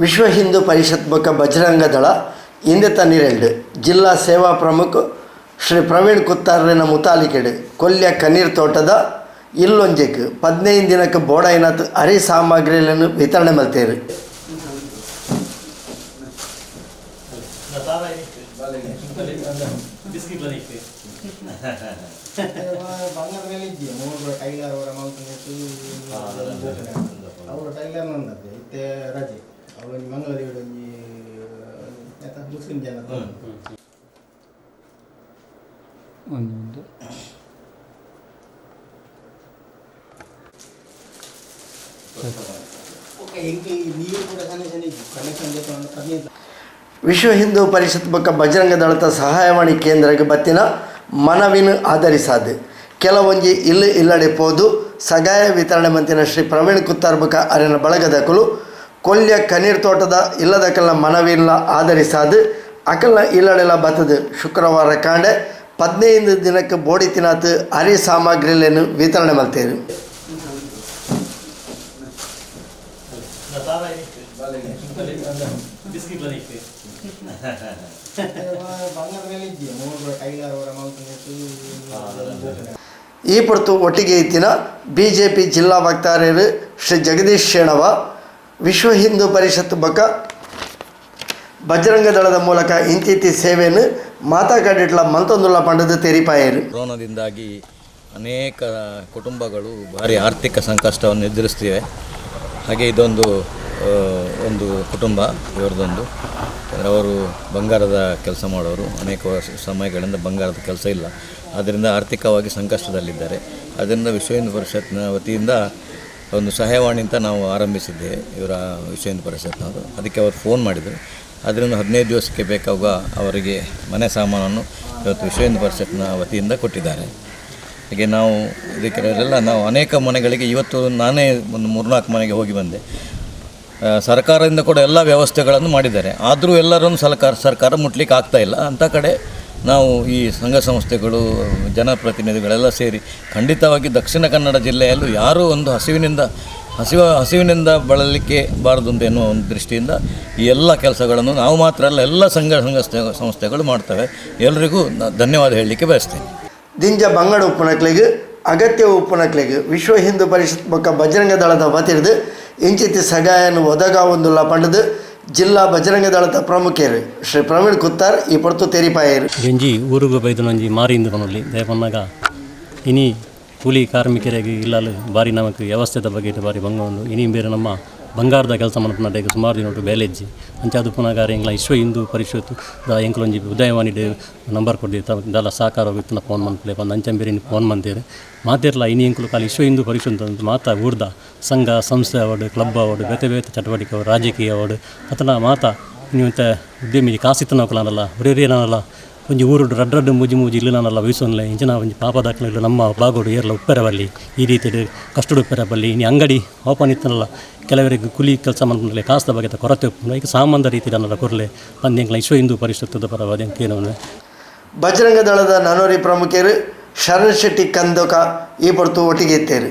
ವಿಶ್ವ ಹಿಂದೂ ಪರಿಷತ್ ಬೊಕ್ಕ ಬಜರಂಗ ದಳ ಇಂದೆತ ನಿರೆಲ್ಡ್ ಜಿಲ್ಲಾ ಸೇವಾ ಪ್ರಮುಖ ಶ್ರೀ ಪ್ರವೀಣ್ ಕುತ್ತಾರ್ರೆನ ಮುತಾಲಿಕೆಡ್ ಕೊಲ್ಯ ಕನೀರ್ ತೋಟದ ಇಲ್ಲೊಂಜೆಕ್ 15 ದಿನಕ್ಕೆ ಬೋಡಾಯಿನಾತ್ ಅರಿ ಸಾಮಗ್ರಿಗಳನ್ನು ವಿತರಣೆ ಮಲ್ತೇರು. ಬಂಗಾರ ಮೇಲೆ ಇದ್ದೀಯ ಮೂರು ಟೈಲರ್ ಅವರ ಅವರು ಟೈಲರ್ ನನ್ನದು ಇತ್ತೆ ರಜೆ ಅವರು ಒಂಜಿ ಮಂಗಳದೇವಿ ಒಂಜಿ ಎಂತ ಮುಸ್ಲಿಂ ಜನ. ಒಂದೊಂದು. ಓಕೆ, ಎಂಕ್ ನೀರು ಕೂಡ ಕನೆಕ್ಷನ್ ಇದ್ದು ಕನೆಕ್ಷನ್ ಜೊತೆ 15. ವಿಶ್ವ ಹಿಂದೂ ಪರಿಷತ್ ಬೊಕ್ಕ ಬಜರಂಗ ದಳದ ಸಹಾಯವಾಣಿ ಕೇಂದ್ರಕ್ಕೆ ಬತ್ತಿನ ಮನವಿನ ಆಧರಿಸಾದು ಕೆಲವೊಂಜಿ ಇಲ್ಲು ಇಲ್ಲಡೆ ಪೋದು ಸಗಾಯ ವಿತರಣೆ ಮಂತಿನ ಶ್ರೀ ಪ್ರವೀಣ್ ಕುತ್ತಾರ್ ಬೊಕ್ಕ ಅರೆನ ಬಳಗದಕಲು ಕೊಲ್ಯ ಕನೀರ್ ತೋಟದ ಇಲ್ಲದಕಲ್ನ ಮನವಿನ ಆಧರಿಸಾದು ಅಕಲ್ನ ಇಲ್ಲಡೆಲ ಬತ್ತದು ಶುಕ್ರವಾರ ಕಾಂಡೆ 15 ದಿನಕ್ಕೆ ಬೋಡಿ ತಿನಾತ್ ಅರಿ ಸಾಮಗ್ರಿಗಳನ್ನು ವಿತರಣೆ ಮಲ್ತೇರು. ಬಂಗಾರ ಮೇಲೆ ಇದ್ದೀಯ ಮೂರು ಟೈಲರ್ ಅವರ ಈ ಪೊರ್ತು ಒಟ್ಟಿಗೆ ಇತ್ತಿನ ಬಿಜೆಪಿ ಜಿಲ್ಲಾ ವಕ್ತಾರರು ಶ್ರೀ ಜಗದೀಶ್ ಶೇಣವ, ವಿಶ್ವ ಹಿಂದೂ ಪರಿಷತ್ ಬೊಕ್ಕ ಬಜರಂಗ ದಳದ ಮೂಲಕ ಇಂಚಿತ್ತಿ ಸೇವೆಯನ್ನು ಮಾತಾ ಕಡಿಟ್ಲ ಮಲ್ತೊಂದುಲ್ಲ ಪಂಡದು ತೆರಿಪಾಯರು. ಕೊರೋನಾದಿಂದಾಗಿ ಅನೇಕ ಕುಟುಂಬಗಳು ಭಾರಿ ಆರ್ಥಿಕ ಸಂಕಷ್ಟವನ್ನು ಎದುರಿಸ್ತಿವೆ. ಹಾಗೆ ಇದೊಂದು ಒಂದು ಕುಟುಂಬ ಇವರದೊಂದು. ಯಾಕಂದರೆ ಅವರು ಬಂಗಾರದ ಕೆಲಸ ಮಾಡೋರು. ಅನೇಕ ವರ್ಷ ಸಮಯಗಳಿಂದ ಬಂಗಾರದ ಕೆಲಸ ಇಲ್ಲ, ಆದ್ದರಿಂದ ಆರ್ಥಿಕವಾಗಿ ಸಂಕಷ್ಟದಲ್ಲಿದ್ದಾರೆ. ಆದ್ದರಿಂದ ವಿಶ್ವ ಹಿಂದೂ ಪರಿಷತ್ನ ವತಿಯಿಂದ ಒಂದು ಸಹಾಯವಾಣಿ ಅಂತ ನಾವು ಆರಂಭಿಸಿದ್ದೇವೆ, ಇವರ ವಿಶ್ವ ಹಿಂದೂ ಪರಿಷತ್ನವರು. ಅದಕ್ಕೆ ಅವರು ಫೋನ್ ಮಾಡಿದರು. ಅದರಿಂದ 15 ದಿವಸಕ್ಕೆ ಬೇಕಾಗುವ ಅವರಿಗೆ ಮನೆ ಸಾಮಾನನ್ನು ಇವತ್ತು ವಿಶ್ವ ಹಿಂದೂ ಪರಿಷತ್ನ ವತಿಯಿಂದ ಕೊಟ್ಟಿದ್ದಾರೆ. ಹಾಗೆ ನಾವು ಇದಕ್ಕೆಲ್ಲ ನಾವು ಅನೇಕ ಮನೆಗಳಿಗೆ ಇವತ್ತು ನಾನೇ ಒಂದು 3-4 ಮನೆಗೆ ಹೋಗಿ ಬಂದೆ. ಸರ್ಕಾರದಿಂದ ಕೂಡ ಎಲ್ಲ ವ್ಯವಸ್ಥೆಗಳನ್ನು ಮಾಡಿದ್ದಾರೆ. ಆದರೂ ಎಲ್ಲರನ್ನು ಸರ್ಕಾರ ಮುಟ್ಲಿಕ್ಕೆ ಆಗ್ತಾ ಇಲ್ಲ. ಅಂಥ ಕಡೆ ನಾವು ಈ ಸಂಘ ಸಂಸ್ಥೆಗಳು, ಜನಪ್ರತಿನಿಧಿಗಳೆಲ್ಲ ಸೇರಿ ಖಂಡಿತವಾಗಿ ದಕ್ಷಿಣ ಕನ್ನಡ ಜಿಲ್ಲೆಯಲ್ಲೂ ಯಾರೂ ಒಂದು ಹಸಿವಿನಿಂದ ಬಳಲಿಕ್ಕೆ ಬಾರದು ಅಂತ ಎನ್ನುವ ಒಂದು ದೃಷ್ಟಿಯಿಂದ ಈ ಎಲ್ಲ ಕೆಲಸಗಳನ್ನು ನಾವು ಮಾತ್ರ ಅಲ್ಲ, ಎಲ್ಲ ಸಂಘ ಸಂಸ್ಥೆಗಳು ಮಾಡ್ತವೆ. ಎಲ್ರಿಗೂ ಧನ್ಯವಾದ ಹೇಳಲಿಕ್ಕೆ ಬಯಸ್ತೇನೆ. ದಿಂಜ ಬಂಗಡ ಉಪ್ಪುನಕ್ಲೆಗ್ ಅಗತ್ಯ ಉಪ್ಪುನಕ್ಲೆಗ್ ವಿಶ್ವ ಹಿಂದೂ ಪರಿಷತ್ ಬೊಕ್ಕ ಬಜರಂಗ ದಳದ ವತಿರ್ದು ಇಂಚಿತ್ತಿ ಸಗಾಯನು ಒದಗಾವೊಂದುಲ್ಲ ಪಂಡದು ಜಿಲ್ಲಾ ಬಜರಂಗ ದಳದ ಪ್ರಮುಖರು ಶ್ರೀ ಪ್ರವೀಣ್ ಕುತ್ತಾರ್ ಈ ಪೊರ್ತು ತೆರಿಪಾಯರು. ಒಂಜಿ ಊರುಗು ಬೈದನೊಂಜಿ ಮಾರಿಂದು ಪನೊಲಿ ದಾಯೆ ಪನ್ನಗ ಇನಿ ಕೂಲಿ ಕಾರ್ಮಿಕರಿಗೆ ಇಲ್ಲಲು ಬಾರಿ ನಮಕ್ ವ್ಯವಸ್ಥೆದ ಬಗ್ಗೆ ಬಾರಿ ಬಂಗ ಉಂಡು. ಇನಿ ಬೇರೆ ನಮ್ಮ ಬಂಗಾರದ ಕೆಲಸ ಮನ್ಪುನಡೆಗ್ ಸುಮಾರು ದಿನೊಟು ಬೇಲೆ ಇಜ್ಜಿ. ಅಂಚಾದ್ ಉಪ್ಪುನಗ ಎಂಕ್ಲ ವಿಶ್ವ ಹಿಂದೂ ಪರಿಷತ್ ದ ಎಂಕ್ಲೊಂಜಿ ಉದಯವಾಣಿಡ್ ನಂಬರ್ ಕೊರ್ದಿತ್ತ, ದಾಲ ಸಹಕಾರ ಇತ್ತಿನ ಫೋನ್ ಮನ್ಪುಲೆ ಪಂದ್. ಅಂಚ ಬೇರೆ ಇನಿ ಫೋನ್ ಮಲ್ತೆರ್. ಮಾತೆರ್ಲ ಇನಿ ಎಂಕುಲು ಕಾಲಿ ವಿಶ್ವ ಹಿಂದೂ ಪರಿಷತ್ ಅಂತ ಮಾತ ಊರ್ದ ಸಂಘ ಸಂಸ್ಥೆ ಆವಡ್, ಕ್ಲಬ್ ಆವಡ್, ಬೇತೆ ಬೇತೆ ಚಟುವಟಿಕೆ ಆವಡ್, ರಾಜಕೀಯ ಆವಡ್, ಅತನ ಮಾತ ಇನಿ ಒಂತೆ ಉದ್ಯಮಿ ಕಾಸಿತ್ತನಕುಲಾನಲ್ಲ ಒರಿಯನಾನಲ್ಲ ಒಂಜಿ ಊರುಡು ರಡ್ಡ್ ರಡ್ಡ್ ಮೂಜಿ ಮೂಜಿ ಇಲ್ಲು ವಹಿಸೊನ್ಲೆ. ಇಂಚಿನ ಒಂಜಿ ಪಾಪ ದಾಖಲೆಗಳು ನಮ್ಮ ಭಾಗೋಡು ಏರ್ಲ ಉಪ್ಪೆರೆ ಬಲ್ಲಿ, ಈ ರೀತಿಡ್ ಕಷ್ಟಡ್ ಉಪ್ಪೆರೆ ಬಲ್ಲಿ. ಇನಿ ಅಂಗಡಿ ಓಪನ್ ಇತ್ತನಲ್ಲ ಕೆಲವರಿಗೆ ಕೂಲಿ ಕೆಲಸ ಮನ್ಪುನಲೆ ಕಾಸ್ದ ಬಗೆತ ಕೊರತೆ ಉಪ್ಪುಂಡು. ಐಕ್ ಸಾಮಾನ್ಯ ರೀತಿಡ್ ಅನ್ನಲ ಕೊರ್ಲೆ ಪಂದ್ ಎಂಕ್ಲ ವಿಶ್ವ ಹಿಂದೂ ಪರಿಷತ್ತುದ ಪರವಾದ್ ಎಂಕ್ ಕೇನೊನ್ವೆ. ಬಜರಂಗ ದಳದ ನನೋರಿ ಪ್ರಮುಖರು ಶರಣ್ ಶೆಟ್ಟಿ ಕಂದೋಕ ಈ ಪೊರ್ತು ಒಟ್ಟಿಗೆ ಇತ್ತೇರು.